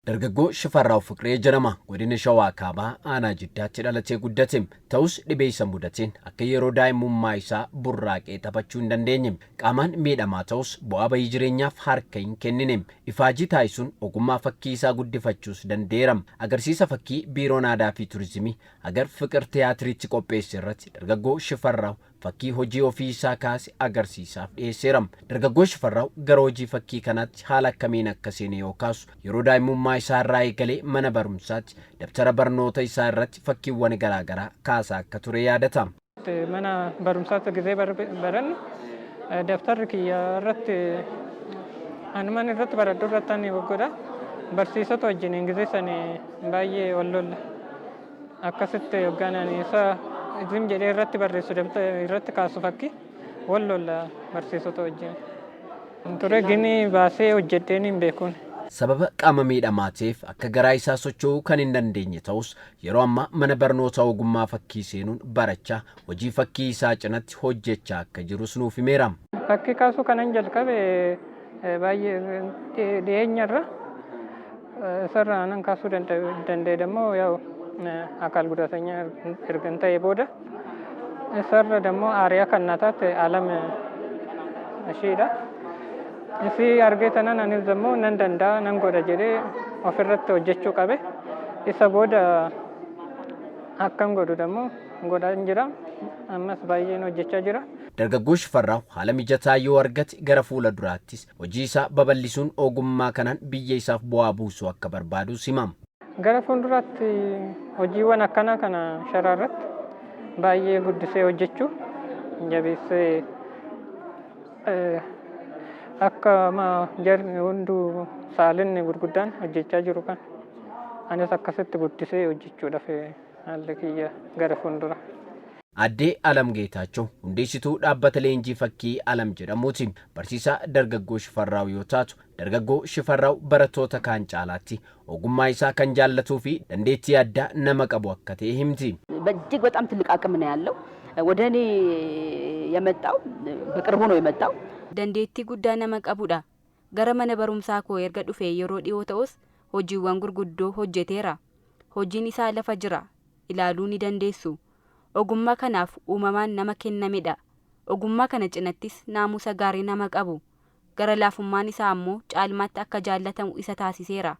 Dargaggoo Shifarraaw Fiqiree jedhama. Godina Shawaa Kaabaa aanaa Jiddaatti dhalatee guddate. Ta'us dhibee isa mudateen akka yeroo daa'imummaa isaa burraaqee taphachuu hin dandeenye. Qaamaan miidhamaa ta'us bu'aa bahii jireenyaaf harka hin kennine. Ifaajii taasisuun ogummaa fakkii isaa guddifachuus danda'eera. Agarsiisa fakkii Biiroon Aadaa fi Turizimii Hagar Fiqir Tiyaatiriitti qopheesse irratti dargaggoo Shifarraaw fakkii hojii ofii isaa kaase agarsiisaaf dhiyeesseera. Dargaggoo Shifarraaw gara hojii fakkii kanaatti haala akkamiin akka seene yoo kaasu, yeroo daa'imummaa isaa irraa eegalee mana barumsaatti dabtara barnoota isaa irratti fakkiiwwan garaagaraa kaasaa akka ture yaadata. Mana barumsaatti gizee barannu dabtarri kiyya irratti anuman irratti baradhu irratti ani godha. Barsiisota wajjiniin gizee sani baay'ee wal lolla. Akkasitti hoggaan ani isa zim jedhee irratti barreessu dabtara irratti kaasu fakkii wal lolla barsiisota wajjin. Ture gini baasee hojjedheen hin beekuun. Sababa qaama miidhamaa ta'eef akka garaa isaa socho'uu kan hin dandeenye ta'us yeroo ammaa mana barnoota ogummaa fakkii seenuun barachaa hojii fakkii isaa cinatti hojjechaa akka jirus nuuf himeera. Fakkii kaasuu kanan jalqabe baay'ee dhiyeenya irra isarraa nan kaasuu danda'e dammoo yaa'u akaal gudaatanya ergan ta'e booda isarra dammoo aariyaa kan na taate alam ishiidha. Isii argee tanan anis dammoo nan danda'a nan godha jedhee ofirratti hojjechuu qabe. Isa booda akkan godhu dammoo godhaan jira. Ammas baay'een hojjechaa jira. Dargaggoo Shifarraaw haala mijataa yoo argate gara fuula duraattis hojii isaa babal'isuun ogummaa kanaan biyya isaaf bu'aa buusuu akka barbaadus hima. Gara fuulduraatti hojiiwwan akkanaa kana sharaa irratti baay'ee guddisee hojjechuu jabeessee akka jarri hunduu saalinni gurguddaan hojjechaa jiru kan anis akkasitti guddisee hojjechuudhaaf haalli kiyya gara fuuldura. Aaddee Alam Geetaachoo hundeessituu dhaabbata leenjii fakkii Alam jedhamuuti. Barsiisaa dargaggoo Shifarraaw yoo taatu, dargaggoo Shifarraaw barattoota kaan caalaatti ogummaa isaa kan jaallatuu fi dandeettii addaa nama qabu akka ta'e himti. እጅግ በጣም ትልቅ አቅም ነው ያለው። ወደ እኔ የመጣው በቅርቡ ነው የመጣው። Dandeettii guddaa nama qabudha. Gara mana barumsaa koo erga dhufee yeroo dhiyoo ta'us hojiiwwan gurguddoo hojjeteera. Hojiin isaa lafa jira. Ilaaluu ni dandeessu. Ogummaa kanaaf uumamaan nama kennamedha. Ogummaa kana cinattis naamusa gaarii nama qabu. Gara laafummaan isaa ammoo caalmaatti akka jaallatamu isa taasiseera.